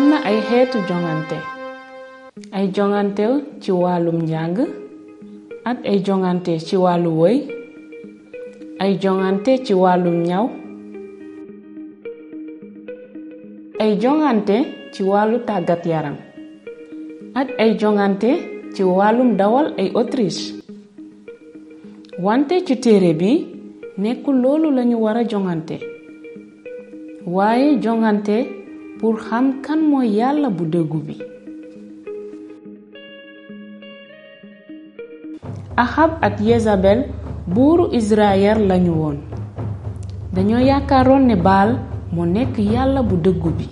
am na ay xeetu jongante ay jongante ci wàllum njàng ak ay jongante ci wàllu woy ay jongante ci wàllum ñaw ay jongante ci wàllu tàggat yaram ak ay jongante ci wàllum dawal ay autriche wante ci téere bi nekkul loolu lañu war a jongante waaye jongante pour xam kan mooy yàlla bu dëggu bi. Ahab ak Yezabel buuru Israël lañu woon dañoo yaakaaroon ne Baal moo nekk yàlla bu dëggu bi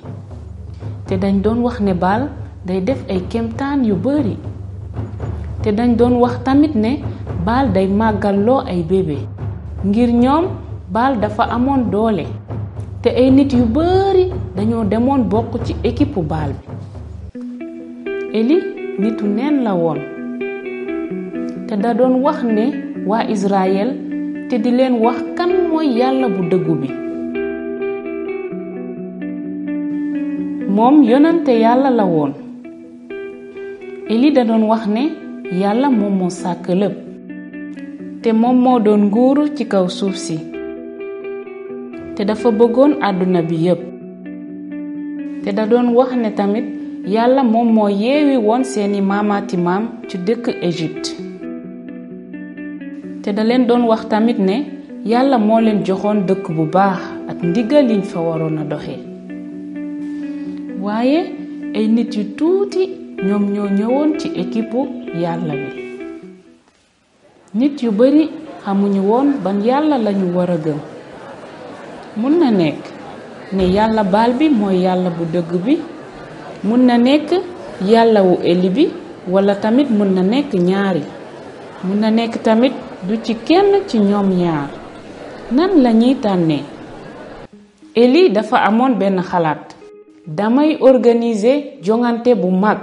te dañ doon wax ne Baal day def ay kemtaan yu bari te dañ doon wax tamit ne Baal day màggalloo ay bébé ngir ñoom Baal dafa amoon doole te ay nit yu bari dañoo demoon bokk ci équipe Baal bi. Eli nitu neen la woon te da doon wax ne waa Israël te di leen wax kan mooy yàlla bu dëggu bi. moom yonante yàlla la woon. Eli da doon wax ne yàlla moom moo sàkk lépp te moom moo doon nguuru ci kaw suuf si te dafa bëggoon àdduna bi yépp te da doon wax ne tamit yàlla moom moo yeewi woon seeni maamaati maam ci dëkk Égypte te da leen doon wax tamit ne yàlla moo leen joxoon dëkk bu baax ak ndigal liñ fa waroon a doxee. waaye ay nit yu tuuti ñoom ñoo ñëwoon ci équipe yàlla bi. nit yu bari xamuñu woon ban yàlla lañu war a gëm. mun na nekk ne yàlla Baal bi mooy yàlla bu dëgg bi mun na nekk yàlla wu Eli bi wala tamit mun na nekk ñaari mun na nekk tamit du ci kenn ci ñoom ñaar. nan lañuy tànnee? Eli dafa amoon benn xalaat. damay organiser jongante bu mag.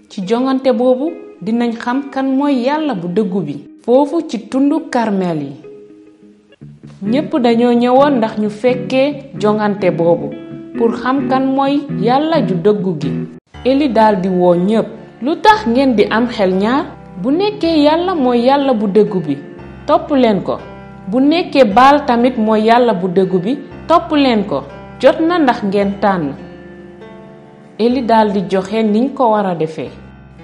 ci jongante boobu dinañ xam kan mooy yàlla bu dëggu bi. foofu ci tundu Karmel yi. ñépp dañoo ñëwoon ndax ñu fekkee jongante boobu pour xam kan mooy yàlla ju dëggu gi. Eli daldi woo ñépp. lu tax ngeen di am xel ñaar? bu nekkee yàlla mooy yàlla bu dëggu bi topp leen ko. bu nekkee Baal tamit mooy yàlla bu dëggu bi topp leen ko. jot na ndax ngeen tànn. Eli daldi joxe niñ ko war a defee.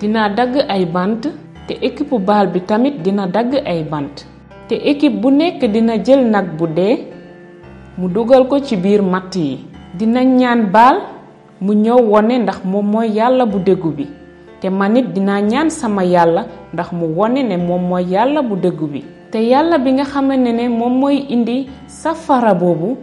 dina dagg ay bant te équipe Baal bi tamit dina dagg ay bant. te équipe bu nekk dina jël nag bu dee mu dugal ko ci biir matt yi. dina ñaan Baal mu ñëw wone ndax moom mooy yàlla bu dëggu bi te man it dina ñaan sama yàlla ndax mu wone ne moom mooy yàlla bu dëggu bi. te yàlla bi nga xamante ne moom mooy indi safara boobu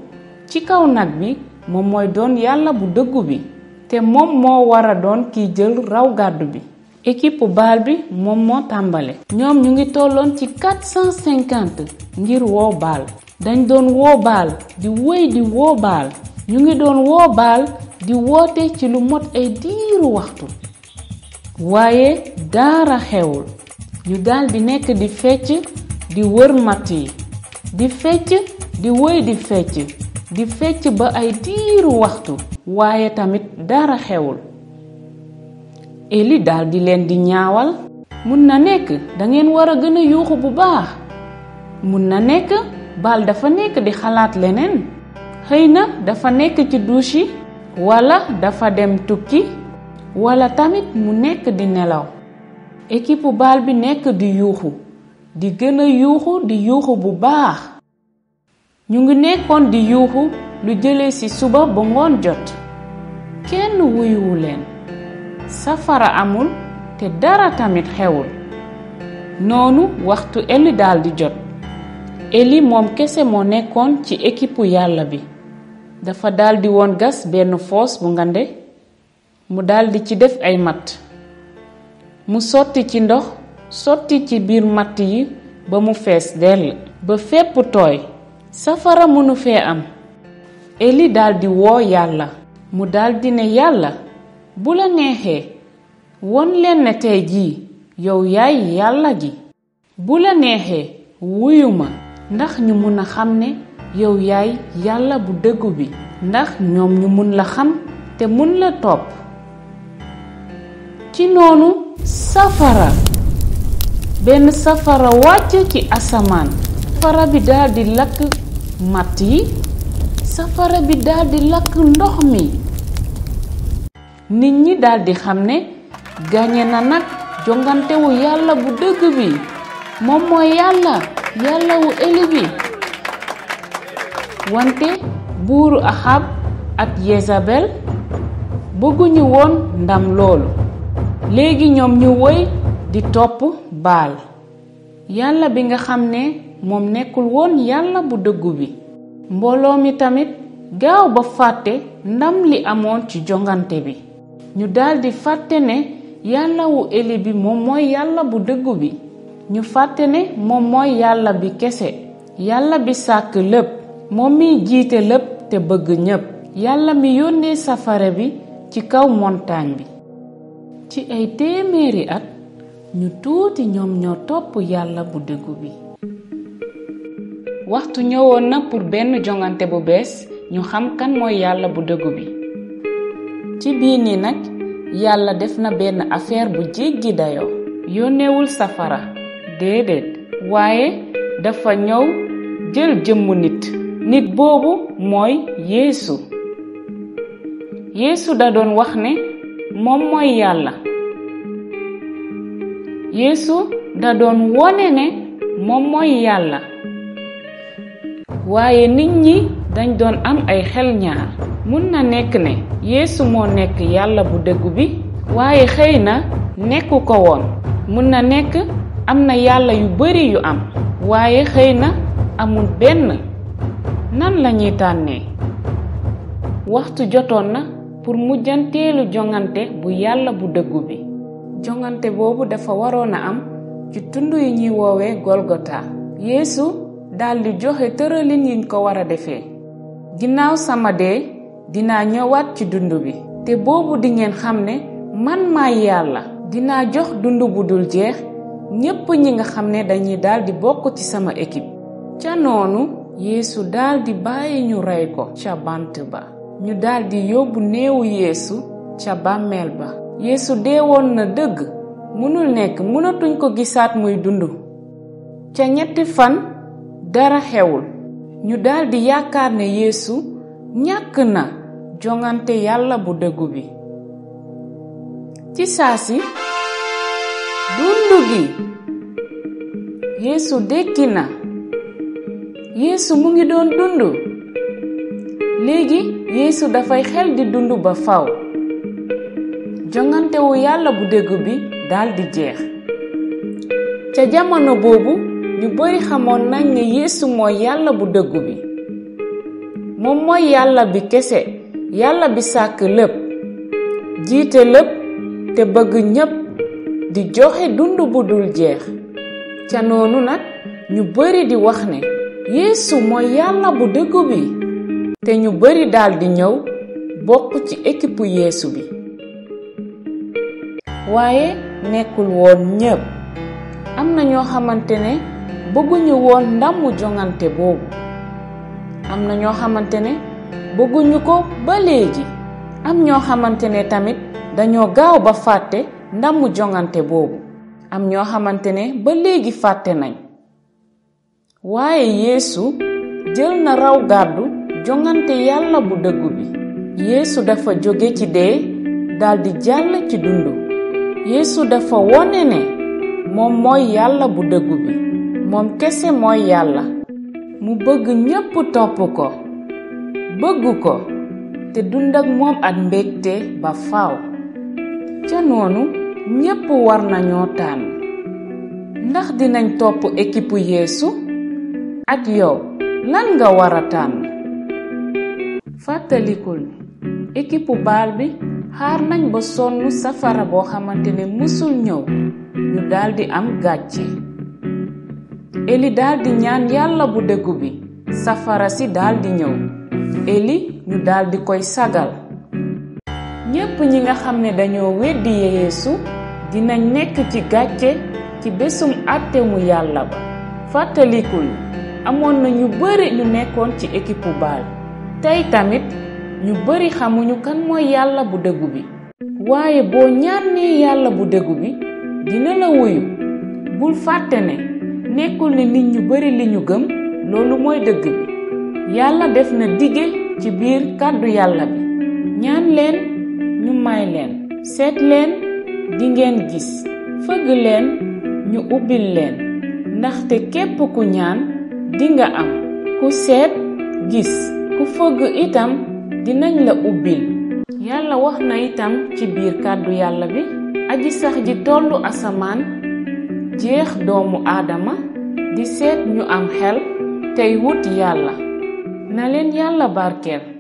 ci kaw nag bi moom mooy doon yàlla bu dëggu bi te moom moo war a doon kiy jël raw gàddu bi. équipe Baal bi moom moo tàmbale. ñoom ñu ngi tolloon ci 450 ngir woo Baal. dañ doon woo Baal di wéy di woo Baal. ñu ngi doon woo Baal di woote ci lu mot ay diiru waxtu. waaye dara xewul. ñu daldi nekk di fecc di wër matt yi. di fecc di wéy di fecc ba ay diiru waxtu. waaye tamit dara xewul. Eli daldi leen di ñaawal. mun na nekk dangeen war a gën a yuuxu bu baax. mun na nekk Baal dafa nekk di xalaat leneen. xëy na dafa nekk ci douche yi. wala dafa dem tukki. wala tamit mu nekk di nelaw. équipe Baal bi nekk di yuuxu. di gën a yuuxu bu baax. ñu ngi nekkoon di yuuxu lu jëlee ci suba ba ngoon jot. kenn wuyuwu leen. safara amul te dara tamit xewul. noonu waxtu Eli daldi jot. Eli moom kese moo nekkoon ci équipe yàlla bi. dafa daldi woon gas benn foos bu ngande. mu daldi ci def ay matt. mu sotti ci ndox sotti ci biir matt yi ba mu fees dell. ba fépp tooy. safara mënu fee am. Eli daldi woo yàlla. mu daldi ne yàlla. bu la neexee won leen ne tey jii yow yaay yàlla gi. bu la neexee wuyu ma ndax ñu mun a xam ne yow yaay yàlla bu dëggu bi. ndax ñoom ñu mun la xam te mun la topp. ci noonu benn safara wàcc ci asamaan. safara bi daldi lakk matt yi, safara bi daldi lakk ndox mi. nit ñi daldi xam ne gañe na nag jongantewu yàlla bu dëgg bi. moom mooy yàlla wu Eli bi. wante buuru Ahab ak Yezabel bëgguñu woon ndam loolu. léegi ñoom ñu woy di topp Baal, yàlla bi nga xam ne moom nekkul woon yàlla bu dëggu bi. mbooloo mi tamit gaaw ba fàtte ndam li amoon ci jongante bi. ñu daldi fàtte ne yàlla wu Eli bi moom mooy yàlla bu dëggu bi. ñu fàtte ne moom mooy yàlla bi kese, yàlla bi sàkk lépp, moom miy jiite lépp te bëgg ñépp, yàlla mi yónnee safara bi ci kaw montagne bi. ci ay téeméeri at ñu tuuti ñoom ñoo topp yàlla bu dëggu bi. waxtu ñëwoon na pour benn jongante bu bees ñu xam kan mooy yàlla bu dëggu bi. ci bii nii nag yàlla def na benn affaire bu jéggi dayoo. yónneewul safara, déedéet, waaye dafa ñëw jël jëmmu nit boobu mooy Yeesu da doon wax ne moom mooy yàlla. Yeesu da doon wone ne moom mooy yàlla. waaye nit ñi dañ doon am ay xel ñaar. mun na nekk ne Yeesu moo nekk yàlla bu dëggu bi, waaye xëy na nekku ko woon. mun na nekk am na yàlla yu bari yu am, waaye xëy na amul benn. nan lañuy tànnee? waxtu jotoon na pour mujjanteelu jongante bu yàlla bu dëggu bi. jongante boobu dafa waroon a am ci tund yi ñuy woowee Golgota. Yeesu daldi joxe tëralin yiñ ko war a defee. ginnaaw sama dee dinaa ñëwaat ci dund bi, te boobu dingeen xam ne man maay yàlla. dinaa jox dund bu dul jeex ñépp ñi nga xam ne dañuy daldi bokk ci sama équipe. ca noonu Yeesu daldi bàyyi ñu rey ko ca bant ba. ñu daldi yóbbu néewu Yeesu ca bàmmeel ba. Yeesu deewoon na dëgg, mënatuñ ko gisaat muy dund. ca 3 fan dara xewul. ñu daldi yaakaar ne Yeesu ñàkk na jongante yàlla bu dëggu bi. ci saasi dund gi. Yeesu dekki na. Yeesu mu ngi doon dund. léegi Yeesu dafay xel di dund ba faw. jongante wu yàlla bu dëggu bi daldi jeex. ca jamono boobu ñu bari xamoon nañ ne Yeesu mooy yàlla bu dëggu bi. moom mooy yàlla bi kese, yàlla bi sàkk lépp, jiite lépp te bëgg ñépp, di joxe dund bu dul jeex. ca noonu nag ñu bari di wax ne Yeesu mooy yàlla bu dëggu bi, te ñu bari daldi ñëw bokk ci équipe Yeesu bi. waaye nekkul woon ñépp. am na ñoo xamante ne bëgguñu woon ndamu jongante boobu. am na ñoo xamante ne bëgguñu ko ba léegi. am ñoo xamante ne tamit dañoo gaaw ba fàtte ndamu jongante boobu. am ñoo xamante ne ba léegi fàtte nañ. waaye Yeesu jël na raw gàddu jongante yàlla bu dëggu bi. Yeesu dafa jóge ci dee daldi jàll ci dund. Yeesu dafa wone ne moom mooy yàlla bu dëggu bi. moom kese mooy yàlla. mu bëgg ñépp topp ko, bëgg ko te dund ak moom ak mbégte ba faaw. ca noonu ñépp war nañoo tànn. ndax dinañ topp équipe Yeesu? ak yow lan nga war a tànn? fàttalikul équipe Baal bi xaar nañ ba sonn safara boo xamante ne mësul ñëw. ñu daldi am gàcce. Eli daldi ñaan yàlla bu dëggu bi. safara si daldi ñëw. Eli ñu daldi koy sagal. ñépp ñi nga xam ne dañoo weddi Yeesu dinañ nekk ci gàcce ci bésum àttemu yàlla ba. fàttalikul amoon na ñu bari ñu nekkoon ci équipe Baal. tey tamit ñu bari xamuñu kan mooy yàlla bu dëggu bi. waaye boo ñaanee yàlla bu dëggu bi dina la wuyu. bul fàtte ne nekkul ne nit ñu bari li ñu gëm loolu mooy dëgg bi. yàlla def na dige ci biir kàddu yàlla bi. ñaan leen ñu may leen. seet leen di ngeen gis. fëgg leen ñu ubbil leen. ndaxte képp ku ñaan dinga am. ku seet gis. ku fëgg itam dinañ la ubbil. yàlla wax na itam ci biir kàddu yàlla bi. aji sax ji tollu asamaan jeex doomu aadama di seet ñu am xel tey wut yàlla. na leen yàlla barkeel.